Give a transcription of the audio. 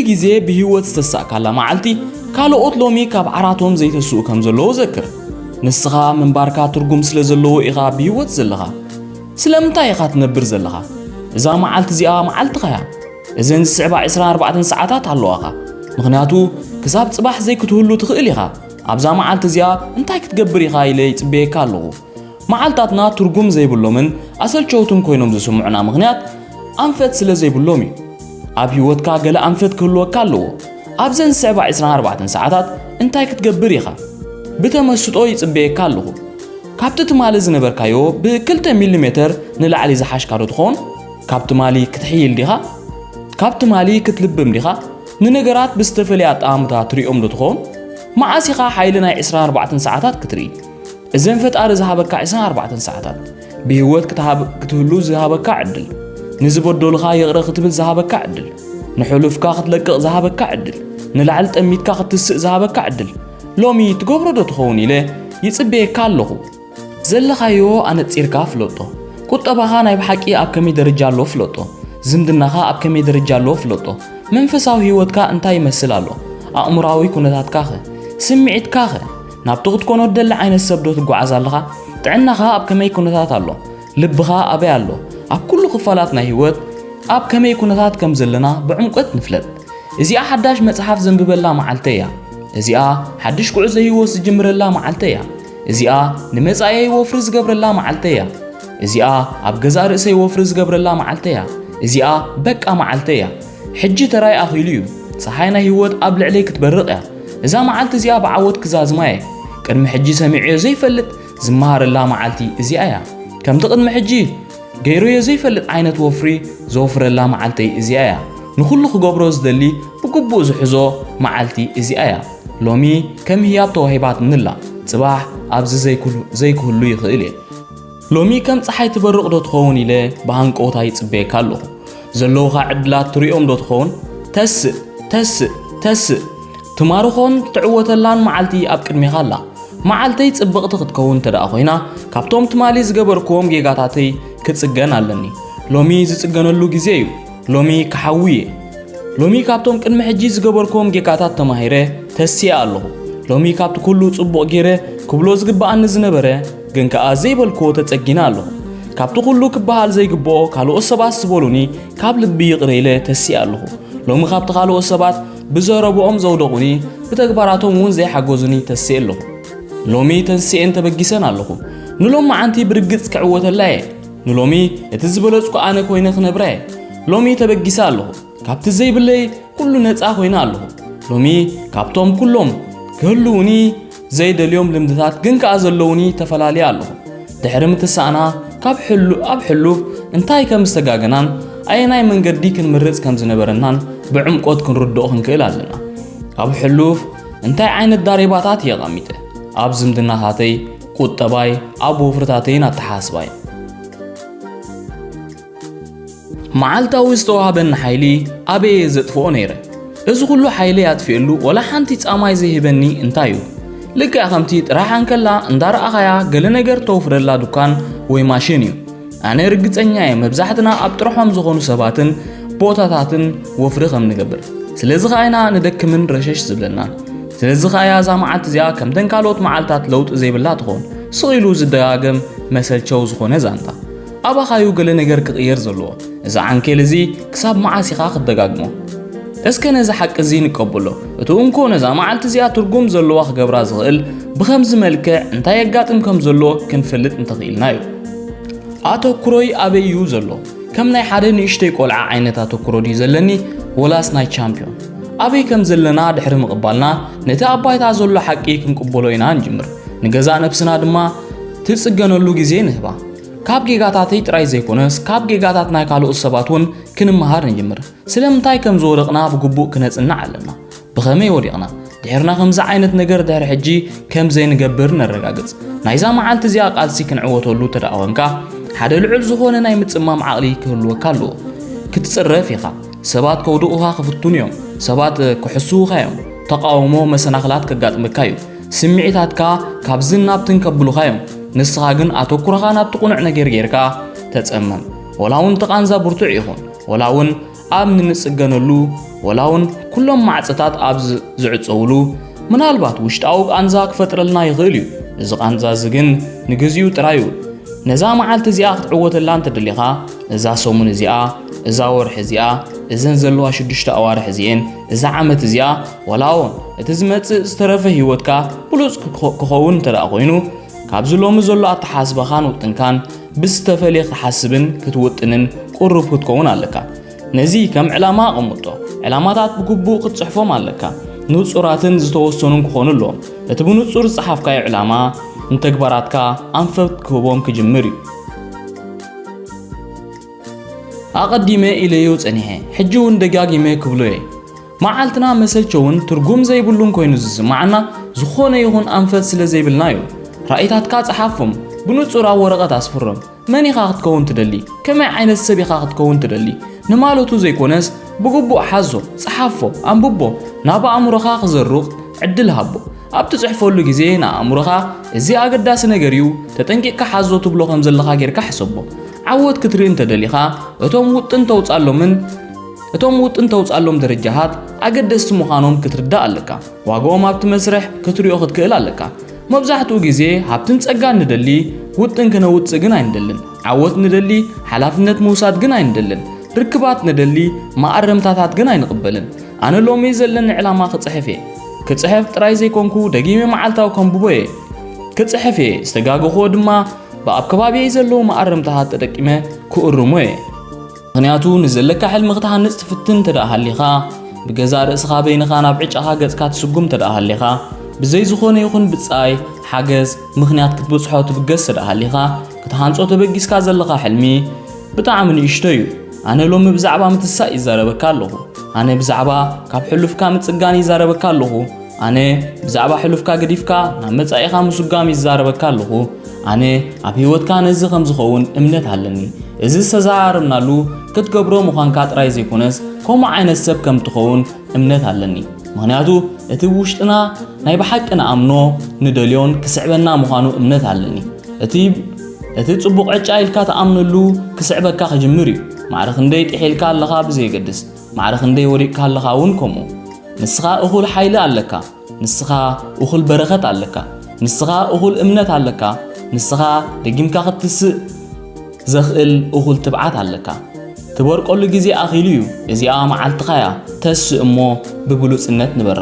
ግዜ ብህይወት ዝተሳእካላ መዓልቲ፣ ካልኦት ሎሚ ካብ ዓራቶም ዘይተስኡ ከም ዘለዉ ዘክር። ንስኻ ምንባርካ ትርጉም ስለ ዘለዎ ኢኻ ብህይወት ዘለኻ። ስለምንታይ ኢኻ ትነብር ዘለኻ? እዛ መዓልቲ እዚኣ መዓልትኻ እያ። እዘን ዝስዕባ ዕስራን ኣርባዕተን ሰዓታት ኣለዋኻ። ምኽንያቱ፣ ክሳብ ጽባሕ ዘይክትህሉ ትኽእል ኢኻ። ኣብዛ መዓልቲ እዚኣ እንታይ ክትገብር ኢኻ ኢለ ይጽበየካ ኣለኹ። መዓልታትና ትርጉም ዘይብሎምን ኣሰልቸውትን ኮይኖም ዝስምዑና ምኽንያት፣ ኣንፈት ስለ ዘይብሎም እዩ። ኣብ ህይወትካ ገለ ኣንፈት ክህልወካ ኣለዎ። ኣብዘን ዝስዕባ ዕስራን ኣርባዕተን ሰዓታት እንታይ ክትገብር ኢኻ? ብተመስጦ ይጽበየካ ኣለኹ። ካብቲ ትማሊ ዝነበርካዮ ብክልተ ሚሊሜተር ንላዕሊ ዝሓሽካ ዶ ትኸውን? ካብ ትማሊ ክትሕይል ዲኻ? ካብ ትማሊ ክትልብም ዲኻ? ንነገራት ብዝተፈለየ ኣጠማምታ ትሪኦም ዶ ትኸውን? መዓስ ኢኻ ሓይሊ ናይ ዕስራን ኣርባዕተን ሰዓታት ክትርኢ? እዘን ፈጣሪ ዝሃበካ ዕስራን ኣርባዕተን ሰዓታት፣ ብህይወት ክትሃብ-፣ ክትህሉ ዝሃበካ ዕድል፣ ንዝበደሉኻ ይቕረ ክትብል ዝሃበካ ዕድል፣ ንሕሉፍካ ክትለቅቕ ዝሃበካ ዕድል፣ ንላዕሊ ጠሚትካ ክትስእ ዝሃበካ ዕድል፣ ሎሚ ትገብሮ ዶ ትኸውን ኢለ ይጽበየካ ኣለኹ። ዘለኻዮ ኣነጺርካ ፍለጦ። ቁጠባኻ ናይ ብሓቂ ኣብ ከመይ ደረጃ ኣሎ ፍለጦ። ዝምድናኻ ኣብ ከመይ ደረጃ ኣሎ ፍለጦ። መንፈሳዊ ህይወትካ እንታይ ይመስል ኣሎ? ኣእምሮኣዊ ኩነታትካኸ? ስምዒትካኸ? ናብቲ ክትኮኖ ትደሊ ዓይነት ሰብ ዶ ትጓዓዝ ኣለኻ? ጥዕናኻ ኣብ ከመይ ኩነታት ኣሎ? ልብኻ ኣበይ ኣሎ? ኣብ ኩሉ ክፋላት ናይ ህይወት ኣብ ከመይ ኩነታት ከም ዘለና ብዕምቆት ንፍለጥ። እዚኣ ሓዳሽ መጽሓፍ ዘንብበላ መዓልተይ እያ። እዚኣ ሓድሽ ጉዕዞ ህይወት ዝጅምረላ መዓልተይ እያ። እዚኣ ንመጻኢየይ ወፍሪ ዝገብረላ መዓልተይ እያ። እዚኣ ኣብ ገዛእ ርእሰይ ወፍሪ ዝገብረላ መዓልተይ እያ። እዚኣ በቃ መዓልተይ እያ። ሕጂ ተራይ ኣኺሉ እዩ። ጸሓይ ናይ ህይወት ኣብ ልዕለይ ክትበርቕ እያ። እዛ መዓልቲ እዚኣ ብዓወት ክዛዝማ እየ። ቅድሚ ሕጂ ሰሚዐዮ ዘይፈልጥ ዝመሃረላ መዓልቲ እዚኣ እያ። ከምቲ ቅድሚ ሕጂ ገይረዮ ዘይፈልጥ ዓይነት ወፍሪ ዘወፍረላ መዓልተይ እዚኣ እያ። ንኹሉ ክገብሮ ዝደሊ ብግቡእ ዝሕዞ መዓልቲ እዚኣ እያ። ሎሚ ከም ህያብ ተዋሂባትኒ ኣላ። ጽባሕ ኣብዚ ዘይክሉ-፣ ዘይክህሉ ይኽእል እየ። ሎሚ ከም ጸሓይ ትበርቕ ዶ ትኸውን ኢለ ብሃንቀውታ ይጽበየካ ኣለኹ። ዘለዉኻ ዕድላት ትሪኦም ዶ ትኸውን? ተስእ፣ ተስእ፣ ተስእ። ትማርኾን ትዕወተላን መዓልቲ ኣብ ቅድሜኻ ኣላ። መዓልተይ ጽብቕቲ ክትከውን እንተ ደኣ ኮይና፣ ካብቶም ትማሊ ዝገበርክዎም ጌጋታተይ ክጽገን ኣለኒ። ሎሚ ዝጽገነሉ ግዜ እዩ። ሎሚ ክሓዊ እየ። ሎሚ ካብቶም ቅድሚ ሕጂ ዝገበርክዎም ጌጋታት ተማሂረ ተሲኤ ኣለኹ። ሎሚ ካብቲ ኩሉ ጽቡቕ ገይረ ክብሎ ዝግብኣኒ ዝነበረ ግን ከኣ ዘይበልክዎ ተጸጊነ ኣለኹ። ካብቲ ኩሉ ክበሃል ዘይግብኦ ካልኦት ሰባት ዝበሉኒ ካብ ልቢ ይቕረ ኢለ ተሲኤ ኣለኹ። ሎሚ ካብቲ ካልኦት ሰባት ብዘረብኦም ዘውደቑኒ፣ ብተግባራቶም እውን ዘይሓገዙኒ ተሲኤ ኣለኹ። ሎሚ ተንሲኤን ተበጊሰን ኣለኹ። ንሎሚ መዓንቲ ብርግጽ ክዕወተላ እየ። ንሎሚ እቲ ዝበለጽኩ ኣነ ኮይነ ክነብራ እየ። ሎሚ ተበጊሰ ኣለኹ። ካብቲ ዘይብለይ ኩሉ ነጻ ኮይነ ኣለኹ። ሎሚ ካብቶም ኩሎም ክህልዉኒ ዘይደልዮም ልምድታት ግን ከኣ ዘለዉኒ ተፈላልየ ኣለኹ። ድሕሪ ምትሳእና ካብ ሕሉ-፣ ኣብ ሕሉፍ እንታይ ከም ዝተጋገናን ኣየናይ መንገዲ ክንምርጽ ከም ዝነበረናን ብዕምቆት ክንርድኦ ክንክእል ኣለና። ኣብ ሕሉፍ እንታይ ዓይነት ዳሬባታት እየ ኣቐሚጠ? ኣብ ዝምድናታተይ፣ ቁጠባይ፣ ኣብ ወፍርታተይን ኣተሓሳስባይ። መዓልታዊ ዝተዋህበኒ ሓይሊ ኣበይ እየ ዘጥፍኦ ነይረ? እዚ ኩሉ ሓይለይ ኣጥፊኤሉ ወላ ሓንቲ ጻማይ ዘይህበኒ እንታይ እዩ? ልክዕ ከምቲ ጥራሕ ኣንከላ እንዳረኣኻያ ገለ ነገር ተውፍረላ ዱካን ወይ ማሽን እዩ። ኣነ ርግጸኛ እየ መብዛሕትና ኣብ ጥርሖም ዝኾኑ ሰባትን ቦታታትን ወፍሪ ከም ንገብር። ስለዚ ኸኣ ኢና ንደክምን ረሸሽ ዝብለናን። ስለዚ ኸኣ እያ እዛ መዓልቲ እዚኣ ከምተን ካልኦት መዓልታት ለውጢ ዘይብላ ትኾን። ስቕ ኢሉ ዝደጋገም መሰልቸው ዝኾነ ዛንታ። ኣባኻዩ ገለ ነገር ክቕየር ዘለዎ። እዚ ዓንኬል እዚ ክሳብ መዓስ ኢኻ ክትደጋግሞ? እስከ ነዚ ሓቂ እዚ ንቀበሎ። እቲ እንኮ ነዛ መዓልቲ እዚኣ ትርጉም ዘለዋ ክገብራ ዝኽእል ብኸምዚ መልክዕ እንታይ የጋጥም ከም ዘሎ ክንፈልጥ እንተኽኢልና እዩ። ኣተኩሮይ ኣበይ እዩ ዘሎ? ከም ናይ ሓደ ንእሽተይ ቆልዓ ዓይነት ኣተኩሮ ድዩ ዘለኒ ወላስ ናይ ቻምፒዮን? ኣበይ ከም ዘለና ድሕሪ ምቕባልና ነቲ ኣብ ባይታ ዘሎ ሓቂ ክንቅበሎ ኢና ንጅምር። ንገዛእ ነብስና ድማ ትጽገነሉ ግዜ ንህባ። ካብ ጌጋታተይ ጥራይ ዘይኮነስ ካብ ጌጋታት ናይ ካልኦት ሰባት እውን ክንመሃር ንጅምር። ስለምንታይ ከም ዝወደቕና ብግቡእ ክነጽንዕ ኣለና። ብኸመይ ወዲቕና? ድሕርና ከምዚ ዓይነት ነገር ድሕሪ ሕጂ ከም ዘይንገብር ነረጋግጽ። ናይዛ መዓልቲ እዚኣ ቃልሲ ክንዕወተሉ እንተ ደኣ ኮንካ፣ ሓደ ልዑል ዝኾነ ናይ ምጽማም ዓቕሊ ክህልወካ ኣለዎ። ክትጽረፍ ኢኻ። ሰባት ከውድቑኻ ክፍትኑ እዮም። ሰባት ክሕስዉኻ እዮም። ተቓውሞ፣ መሰናኽላት ከጋጥመካ እዩ። ስምዒታትካ ካብዝን ናብትን ከብሉኻ እዮም። ንስኻ ግን ኣተኩሮኻ ናብቲ ቅኑዕ ነገር ጌርካ ተጸመም። ወላ እውን እቲ ቃንዛ ብርቱዕ ይኹን፣ ወላ እውን ኣብ ንጽገነሉ፣ ወላ እውን ኩሎም ማዕጸታት ኣብ ዝ-፣ ዝዕጸውሉ፣ ምናልባት ውሽጣዊ ቃንዛ ክፈጥረልና ይኽእል እዩ። እዚ ቃንዛ እዚ ግን ንግዚኡ ጥራይ እዩ። ነዛ መዓልቲ እዚኣ ክትዕወተላ እንተደሊኻ፣ እዛ ሰሙን እዚኣ፣ እዛ ወርሒ እዚኣ፣ እዘን ዘለዋ ሽዱሽተ ኣዋርሕ እዚኤን፣ እዛ ዓመት እዚኣ፣ ወላ እውን እቲ ዝመጽእ ዝተረፈ ህይወትካ ብሉጽ ክኸ-፣ ክኸውን እንተ ደኣ ኮይኑ፣ ካብዚ ሎሚ ዘሎ ኣተሓስባኻን ውጥንካን ብዝተፈልየ ክትሓስብን ክትውጥንን ቅሩብ ክትከውን ኣለካ። ነዚ ከም ዕላማ ኣቐምጦ። ዕላማታት ብግቡእ ክትጽሕፎም ኣለካ። ንጹራትን ዝተወሰኑን ክኾኑ ኣለዎም። እቲ ብንጹር ዝጸሓፍካዮ ዕላማ ንተግባራትካ ኣንፈት ክህቦም ክጅምር እዩ። ኣቐዲመ ኢለዮ ጸኒሐ፣ ሕጂ እውን ደጋጊመ ክብሎ እየ። መዓልትና መሰልቸውን ትርጉም ዘይብሉን ኮይኑ ዝስምዓና ዝኾነ ይኹን ኣንፈት ስለ ዘይብልና እዩ። ራእይታትካ ጸሓፎም፣ ብንጹር ኣብ ወረቐት ኣስፍሮም። መን ኢኻ ክትከውን ትደሊ? ከመይ ዓይነት ሰብ ኢኻ ክትከውን ትደሊ? ንማለቱ ዘይኮነስ፣ ብግቡእ ሓዞ፣ ጸሓፎ፣ ኣንብቦ፣ ናብ ኣእምሮኻ ክዘሩቕ ዕድል ሃቦ። ኣብ ትጽሕፈሉ ግዜ ንኣእምሮኻ፣ "እዚ ኣገዳሲ ነገር እዩ፣ ተጠንቂቕካ ሓዞ" ትብሎ ከም ዘለኻ ጌርካ ሕሰቦ። ዓወት ክትርኢ እንተ ደሊኻ፣ እቶም ውጥን ተውጻሎምን፣ እቶም ውጥን ተውጻሎም ደረጃታት ኣገደስቲ ምዃኖም ክትርዳእ ኣለካ። ዋጋኦም ኣብቲ መስርሕ ክትሪኦ ክትክእል ኣለካ። መብዛሕትኡ ግዜ ሃብትን ጸጋን ንደሊ፣ ውጥን ክነውጽእ ግን ኣይንደልን። ዓወት ንደሊ፣ ሓላፍነት ምውሳድ ግን ኣይንደልን። ርክባት ንደሊ፣ መኣረምታታት ግን ኣይንቕበልን። ኣነ ሎሚ ዘለኒ ዕላማ ክጽሕፍ እየ። ክጽሕፍ ጥራይ ዘይኮንኩ፣ ደጊመ መዓልታዊ ከንብቦ እየ። ክጽሕፍ እየ፣ ዝተጋገኹዎ ድማ ብኣብ ከባቢየይ ዘለዉ መኣረምታታት ተጠቂመ ክእርሞ እየ። ምኽንያቱ፣ ንዘለካ ሕልሚ ክትሃንጽ ትፍትን እንተ ደኣ ሃሊኻ፣ ብገዛእ ርእስኻ በይንኻ ናብ ዕጫኻ ገጽካ ትስጉም እንተ ደኣ ሃሊኻ፣ ብዘይ ዝኾነ ይኹን ብጻይ፣ ሓገዝ፣ ምኽንያት ክትበጽሖ ትብገስ እንተ ደኣ ሃሊኻ፣ ክትሃንጾ ተበጊስካ ዘለኻ ሕልሚ ብጣዕሚ ንእሽቶ እዩ። ኣነ ሎሚ ብዛዕባ ምትሳእ ይዛረበካ ኣለኹ። ኣነ ብዛዕባ ካብ ሕሉፍካ ምጽጋን ይዛረበካ ኣለኹ። ኣነ ብዛዕባ ሕሉፍካ ገዲፍካ ናብ መጻኢኻ ምስጓም ይዛረበካ ኣለኹ። ኣነ ኣብ ህይወትካ ነዚ ከም ዝኸውን እምነት ኣለኒ። እዚ ዝተዘራረብናሉ ክትገብሮ ምዃንካ ጥራይ ዘይኮነስ፣ ከምኡ ዓይነት ሰብ ከም ትኸውን እምነት ኣለኒ። ምኽንያቱ፣ እቲ ውሽጥና ናይ ብሓቂ ንኣምኖ፣ ንደልዮን ክስዕበና ምዃኑ እምነት ኣለኒ። እቲ፣ እቲ ጽቡቕ ዕጫ ኢልካ ትኣምነሉ ክስዕበካ ክጅምር እዩ። ማዕረ ክንደይ ጥሒልካ ኣለኻ ብዘየገድስ፣ ማዕረ ክንደይ ወዲቕካ ኣለኻ እውን ከምኡ። ንስኻ እኹል ሓይሊ ኣለካ። ንስኻ እኹል በረኸት ኣለካ። ንስኻ እኹል እምነት ኣለካ። ንስኻ ደጊምካ ክትስእ ዘኽእል እኹል ትብዓት ኣለካ። ትበርቀሉ ግዜ ኣኺሉ እዩ። እዚኣ መዓልትኻ እያ። ተስእ እሞ ብብሉጽነት ንበራ።